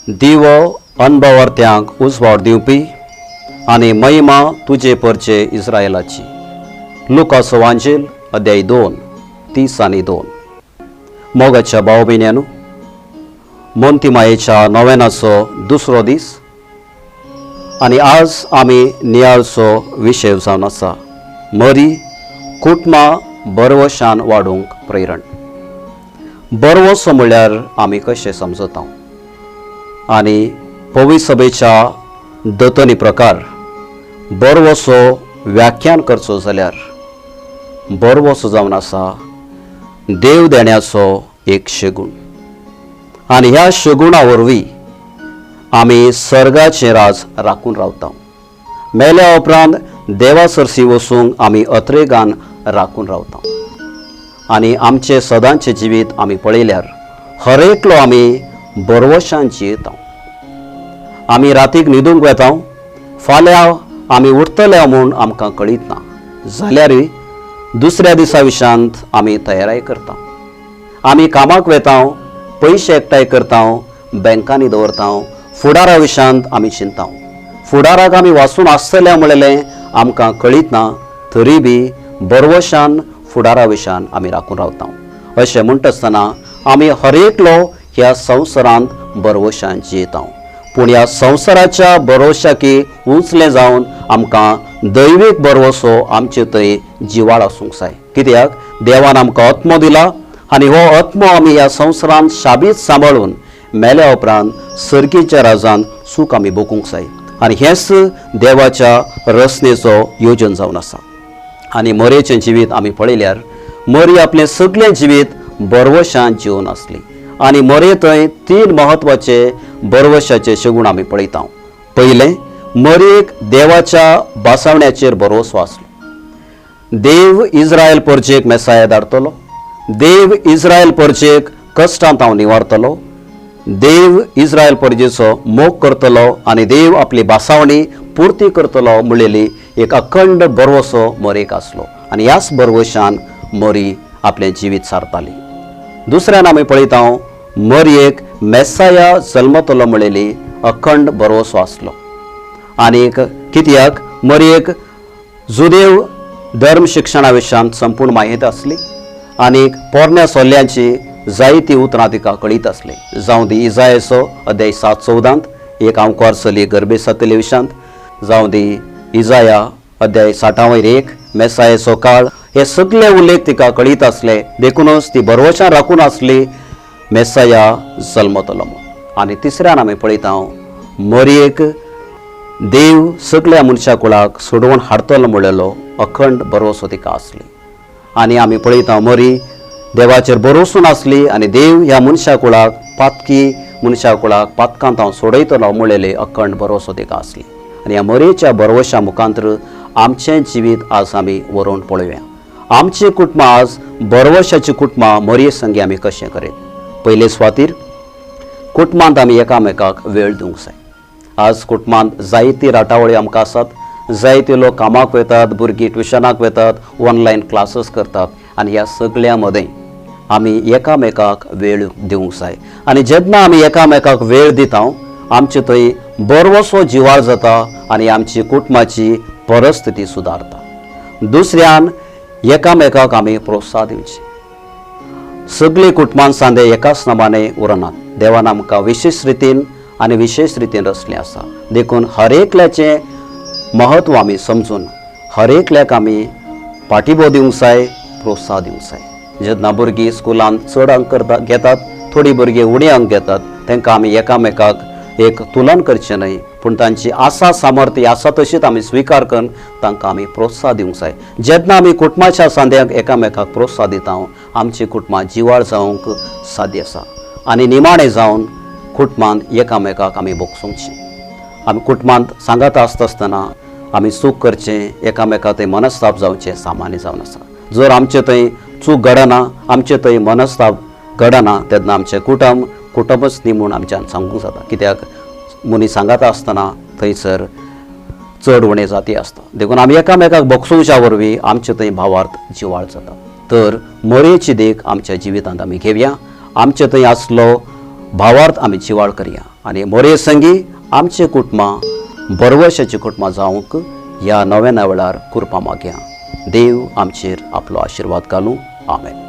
दिवो अनभवार्थ्यांक उजवाड दिवपी आनी महिमा तुजे परचे इस्रायलाची. लुकाचो वांजेल अध्याय 2 30 आनी 2. मोगाच्या भाव भयण्यानो, मोंतीमायेच्या नोवेनाचो दुसरो दीस आनी आज आमी नियाळचो विशय जावन आसा मरी, कुटुंबां बरवशान वाडूंक प्रेरण. बरवसो म्हणल्यार आमी कशें समजता आनी पवी सभेच्या दतनी प्रकार बरवसो व्याख्यान करचो जाल्यार बरवसो जावन आसा देव देण्याचो एक शेगूण आनी ह्या शेगुणा वरवीं आमी सर्गाचें राज राखून रावता. मेल्या उपरांत देवा सरशी वचूंक आमी अत्रेगान राखून रावता. आनी आमचें सदांचें जिवीत आमी पळयल्यार हर एकलो आमी बरवशान जियेता. आमी रातीक न्हिदूंक वेता, फाल्यां आमी उठतले म्हूण आमकां कळीत ना, जाल्यारूय दुसऱ्या दिसा विशांत आमी तयाराय करता. आमी कामाक वेता, पयशे एकठांय करता, बँकांनी दवरता. फुडारा विशांत आमी चिंता. फुडाराक आमी वाचून आसतले म्हणलें आमकां कळीत ना, तरी बी बरवशान फुडारा विशान आमी राखून रावता. अशें म्हणटा आसतना आमी हर एकलो ह्या संवसारांत बरवशान जियेता, पूण ह्या संवसाराच्या बरोवशाकी उंचलें जावन आमकां दैवीक बरवसो आमचे थंय जिवाळ आसूंक जाय. कित्याक देवान आमकां आत्मो दिला आनी हो आत्मो आमी ह्या संवसारांत शाबीत सांबाळून मेल्या उपरांत सर्गीच्या राजान सूख आमी भोगूंक जाय आनी हेंच देवाच्या रचनेचो योजन जावन आसा. आनी मरेचें जिवीत आमी पळयल्यार मरी आपलें सगळें जिवीत बरवशान जिवन आसली आनी मरे थंय तीन म्हत्वाचे बरवशाचे शेगूण आमी पळयता. पयलें, मरेक देवाच्या बासावण्याचेर भरोसो आसलो. देव इस्रायल परजेक मेसाया धाडटलो, देव इस्रायल परजेक कश्टांत हांव निवारतलो, देव इस्रायल परजेचो मोग करतलो आनी देव आपली बासावणी पुर्ती करतलो म्हणलेली एक अखंड भरवसो मरेक आसलो आनी ह्याच भरवशान मरी आपलें जिवीत सारताली. दुसऱ्यान आमी पळयता, मरयेक मेसाया जल्मतलो म्हणलेली अखंड भरवसो आसलो. आनीक कित्याक मरयेक जुदेव धर्म शिक्षणा विशयांत संपूर्ण म्हायती आसली आनीक पोरण्या सोल्यांची जायती उतरां तिका कळीत आसली. जावं दी इजायचो अध्याय 7:14त एक आंवकार चली गर्भे जातले विशयांत, जावं दी इजाया अध्याय 60 वयर 1 मेसायेचो काळ, हे सगळे उल्लेख तिका कळीत आसले. देखूनच ती भरवशान राखून आसली मेसाया जल्मतलो म्हूण. आनी तिसऱ्यान आमी पळयता, मरयेक देव सगळ्या मनशा कुळाक सोडोवन हाडतलो म्हणलेलो अखंड भरवसो तिका आसली. आनी आमी पळयता, मरी देवाचेर भरोसून आसली आनी देव ह्या मनशा कुळाक, पातकी मनशा कुळाक पातकांत हांव सोडयतलो म्हणलेले अखंड भरोसो तिका आसली. आनी ह्या मरेच्या भरवशा मुखांतर आमचें जिवीत आज आमी वरोवन पळोवया. आमचें कुटुंब आज भरवशाचीं कुटुंबां मरये संगी आमी कशें करीत? पयले सुवातीर कुटुंबांत आमी एकामेकाक वेळ दिवंक जाय. आज कुटुंबांत जायती राटावळी आमकां आसात. जायते लोक कामाक वतात, भुरगीं ट्युशनाक वतात, ऑनलायन क्लासीस करतात आनी ह्या सगळ्यां मदें आमी एकामेकाक वेळ दिवंक जाय. आनी जेन्ना आमी एकामेकाक वेळ दिता, आमचे थंय बरवसो जिवाळ जाता आनी आमची कुटुंबाची परिस्थिती सुदारता. दुसऱ्यान एकामेकाक आमी प्रोत्साहन दिवचें. सगळीं कुटुंबां सांदे एकाच नामाने उरनात. देवान आमकां विशेश रितीन आनी विशेश रितीन रचलें आसा. देखून हर एकल्याचें महत्व आमी समजून हर एकल्याक आमी पाठिंबो दिवंक जाय, प्रोत्साहन दिवंक जाय. जेन्ना भुरगीं स्कुलांत चड अंक करता घेतात, थोडीं भुरगीं उणे अंक घेतात, तांकां आमी एकामेकाक एक तुलन करचें न्हय, पूण तांची आसा सामर्थ्य आसा तशीच आमी स्विकार करून तांकां आमी प्रोत्साहन दिवंक जाय. जेन्ना आमी कुटुंबाच्या सांद्याक एकामेकाक प्रोत्साहन दिता, आमची कुटुंबां जिवाळ जावंक साध्य आसा. आनी निमाणें जावन कुटुंबांत एकामेकाक आमी भोगसुंकचें. आमी कुटुंबांत सांगात आसता आसतना आमी चूक करचें, एकामेका थंय मनस्ताप जावचें सामान्य जावन आसा. जर आमचे थंय चूक घडना, आमचे थंय मनस्ताप घडना, तेन्ना आमचें कुटुंब कुटुंबच न्ही म्हूण आमच्यान सांगूंक जाता. कित्याक मनीस सांगाता आसतना थंयसर चड उणें जाती आसता. देखून आमी एकामेकाक भोगसुच्या वरवीं आमचे थंय भावार्थ जिवाळ जाता. तर मरेची देख आमच्या जिवितांत आमी घेवया. आमचे थंय आसलो भावार्थ आमी जिवाळ करया आनी मोरये संगी आमचे कुटुंबां बरवशाची कुटुंबां जावंक ह्या नव्या वेळार कुरपा मागया. देव आमचेर आपलो आशिर्वाद घालूं. आमेन.